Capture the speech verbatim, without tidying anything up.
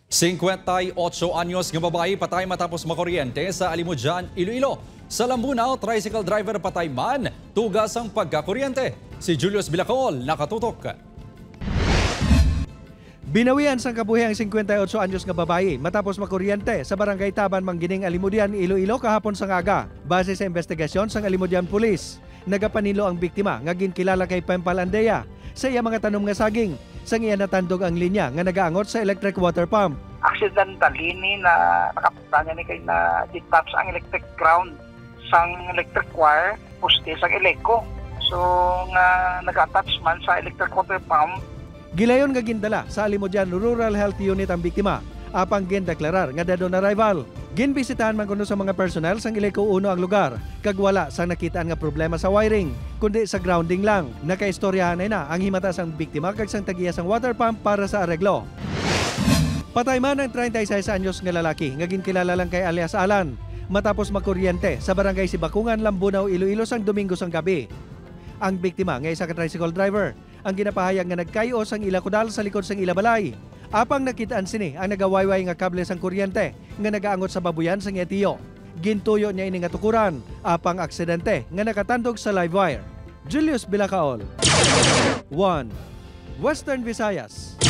Singkwenta y otso anyos nga babayi patay matapos makuryente sa Alimodian, Iloilo. Sa Lambunao, tricycle driver patay man tuga sang pagkakuryente. Si Julius Bilacol nakatutok. Binawian sang kabuhi ang singkwenta y otso anyos nga babayi matapos makuryente sa Barangay Taban Manggining, Alimodian, Iloilo, kahapon sang aga. Base sa investigasyon sang Alimodian Police, nagapaninlo ang biktima nga ginkilala kay Pempal Andea sa iya mga tanom nga saging sang iya natandog ang linya nga nagaangot sa electric water pump. Accidentally ni na nakapunta niya ni kay na detach ang electric ground sang electric wire, poste sang Eleco. So, nga nag-attach man sa electric water pump. Gilayon nga gindala sa Alimodian Rural Health Unit ang biktima, apang gindeklarar nga dead on arrival. Ginbisitahan man kuno sa mga personnel sang Eleco uno ang lugar, kag wala sang nakitaan nga problema sa wiring, kundi sa grounding lang. Nakaistoryahanay na ang himata sang biktima kag sang tag-iya sang water pump para sa areglo. Patay man ang treinta y seis anyos nga lalaki nga ginkilala lang kay alias Alan matapos makuryente sa barangay Sibakungan, Lambunao, Iloilo sang Domingo sang gabi. Ang biktima nga isa ka tricycle driver ang ginapahayag nga nagkay-o sang ila kudal sa likod sang ila balay. Apang nakit-an sini ang nagawayway nga kable sang kuryente nga nagaangot sa babuyan sang iya tiyo. Gintuyo niya ini nga tukuran, apang aksidente nga nakatandog sa live wire. Julius Bilacaol, One Western Visayas.